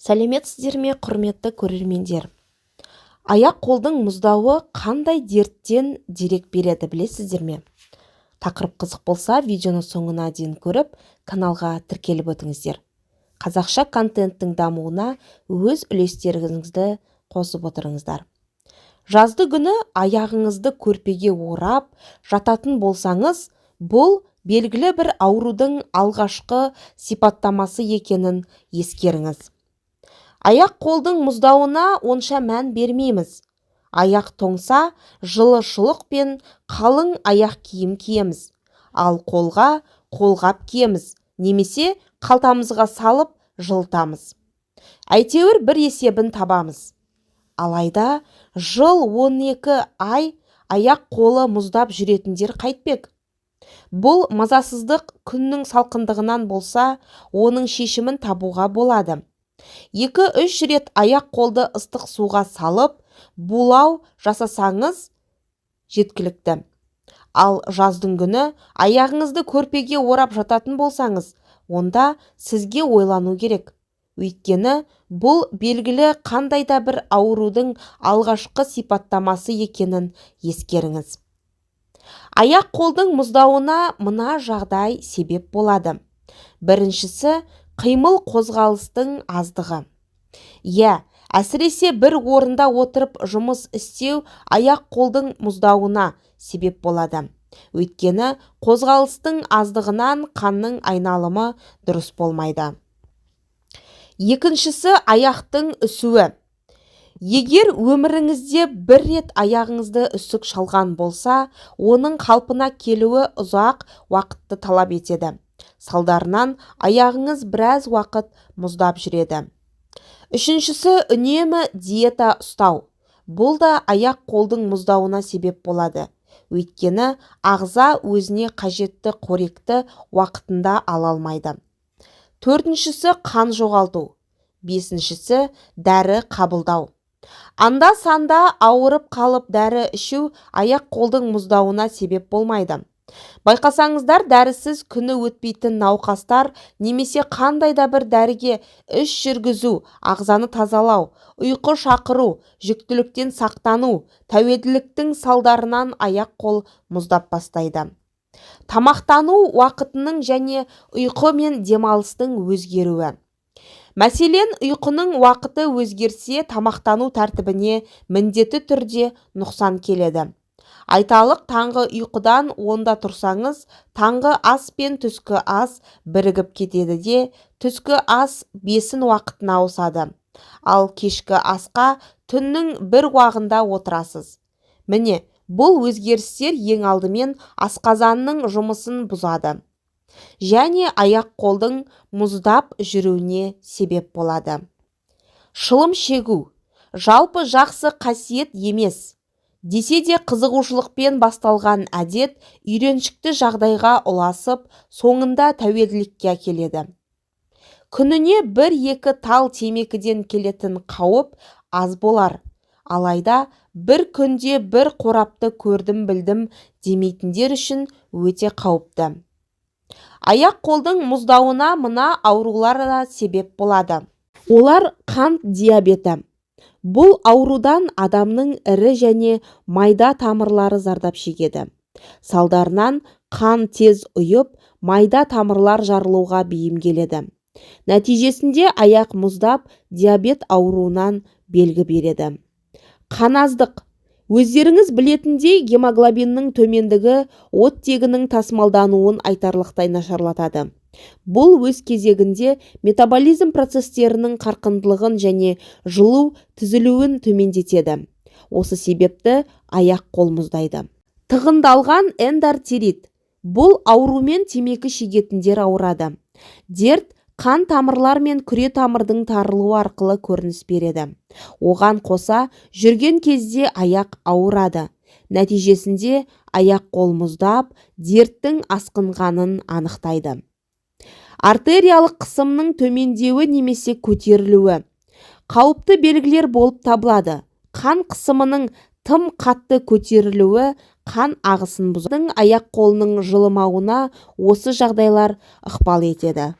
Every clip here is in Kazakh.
Сәлеметсіздер ме, құрметті көрермендер! Аяқ-қолдың мұздауы қандай дерттен дерек береді, білесіздер ме? Тақырып қызық болса, видеоны соңына дейін көріп, каналға тіркеліп өтіңіздер. Қазақша контенттің дамуына өз үлестеріңізді қосып отырыңыздар. Жазды күні аяғыңызды көрпеге орап жататын болсаңыз, бұл белгілі бір аурудың алғашқы сипаттамасы екенін ескеріңіз. Аяқ-қолдың мұздауына онша мән бермейміз. Аяқ тоңса, жылы шұлық пен қалың аяқ киім киеміз, ал қолға қолғап киеміз немесе қалтамызға салып жылытамыз. Әйтеуір бір есебін табамыз. Алайда жыл 12 ай аяқ-қолы мұздап жүретіндер қайтпек? Бұл мазасыздық күннің салқындығынан болса, оның шешімін табуға болады. 2-3 рет аяқ-қолды ыстық суға салып, булау жасасаңыз жеткілікті. Ал жаздың күні аяғыңызды көрпеге орап жататын болсаңыз, онда сізге ойлану керек. Өйткені бұл белгілі қандай да бір аурудың алғашқы сипаттамасы екенін ескеріңіз. Аяқ-қолдың мұздауына мына жағдай себеп болады. Біріншісі – қимыл қозғалыстың аздығы. Иә, әсіресе бір орында отырып жұмыс істеу аяқ-қолдың мұздауына себеп болады. Өйткені қозғалыстың аздығынан қанның айналымы дұрыс болмайды. Екіншісі – аяқтың үсуі. Егер өміріңізде бір рет аяғыңызды үсік шалған болса, оның қалпына келуі ұзақ уақытты талап етеді. Салдарынан аяғыңыз біраз уақыт мұздап жүреді. Үшіншісі – үнемі диета ұстау. Бұл да аяқ-қолдың мұздауына себеп болады. Өйткені ағза өзіне қажетті қоректі уақытында ала алмайды. Төртіншісі – қан жоғалту. Бесіншісі – дәрі қабылдау. Анда-санда ауырып қалып дәрі ішу аяқ-қолдың мұздауына себеп болмайды. Байқасаңыздар, дәрісіз күні өтпейтін науқастар немесе қандай да бір дәріге іш жүргізу, ағзаны тазалау, ұйқы шақыру, жүктіліктен сақтану, тәуелділіктің салдарынан аяқ-қол мұздап бастайды. Тамақтану уақытының және ұйқы мен демалыстың өзгеруі. Мәселен, ұйқының уақыты өзгерсе, тамақтану тәртібіне міндетті түрде нұқсан келеді. Айталық, таңғы ұйқыдан 10-да тұрсаңыз, таңғы ас пен түскі ас бірігіп кетеді де, түскі ас бесін уақытына ауысады. Ал кешкі асқа түннің бір уағында отырасыз. Міне, бұл өзгерістер ең алдымен асқазанның жұмысын бұзады және аяқ-қолдың мұздап жүруіне себеп болады. Шылым шегу жалпы жақсы қасиет емес. Десе де, қызығушылықпен басталған әдет үйреншікті жағдайға ұласып, соңында тәуелділікке әкеледі. Күніне бір-екі тал темекіден келетін қауіп аз болар. Алайда бір күнде бір қорапты көрдім-білдім демейтіндер үшін өте қауіпті. Аяқ-қолдың мұздауына мына аурулар да себеп болады. Олар: қант диабеті. Бұл аурудан адамның ірі және майда тамырлары зардап шегеді. Салдарынан қан тез ұйып, майда тамырлар жарылуға бейім келеді. Нәтижесінде аяқ мұздап, диабет ауруынан белгі береді. Қаназдық. Өздеріңіз білетіндей, гемоглобиннің төмендігі оттегінің тасымалдануын айтарлықтай нашарлатады. Бұл өз кезегінде метаболизм процестерінің қарқындылығын және жылу түзілуін төмендетеді. Осы себепті аяқ-қол мұздайды. Тығындалған эндартерит. Бұл аурумен темекі шегетіндер ауырады. Дерт қан тамырлар мен күре тамырдың тарылуы арқылы көрініс береді. Оған қоса жүрген кезде аяқ ауырады. Нәтижесінде аяқ-қол мұздап, дерттің асқынғанын анықтайды. Артериялық қысымның төмендеуі немесе көтерілуі қауіпті белгілер болып табылады. Қан қысымының тым қатты көтерілуі қан ағысын бұзады. Аяқ-қолының жылымауына осы жағдайлар ықпал етеді.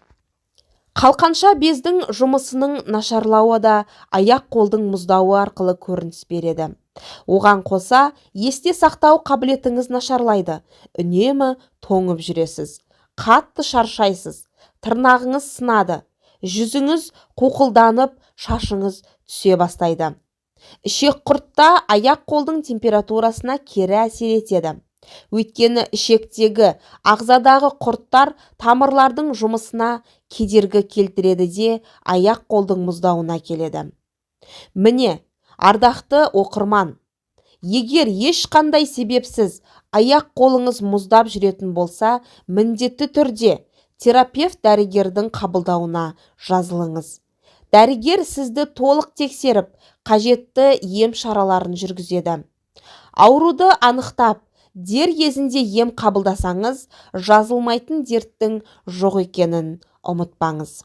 Қалқанша бездің жұмысының нашарлауы да аяқ-қолдың мұздауы арқылы көрініс береді. Оған қоса, есте сақтау қабілетіңіз нашарлайды, үнемі тоңып жүресіз, қатты шаршайсыз, тырнағыңыз сынады, жүзіңіз қуқылданып, шашыңыз түсе бастайды. Ішек құртта аяқ-қолдың температурасына кері әсер етеді. Өйткені ішектегі, ағзадағы құрттар тамырлардың жұмысына кедергі келтіреді де, аяқ-қолдың мұздауына келеді. Міне, ардақты оқырман, егер ешқандай себепсіз аяқ-қолыңыз мұздап жүретін болса, міндетті түрде терапевт дәрігердің қабылдауына жазылыңыз. Дәрігер сізді толық тексеріп, қажетті ем шараларын жүргізеді. Ауруды анықтап, дер кезінде ем қабылдасаңыз, жазылмайтын дерттің жоқ екенін ұмытпаңыз.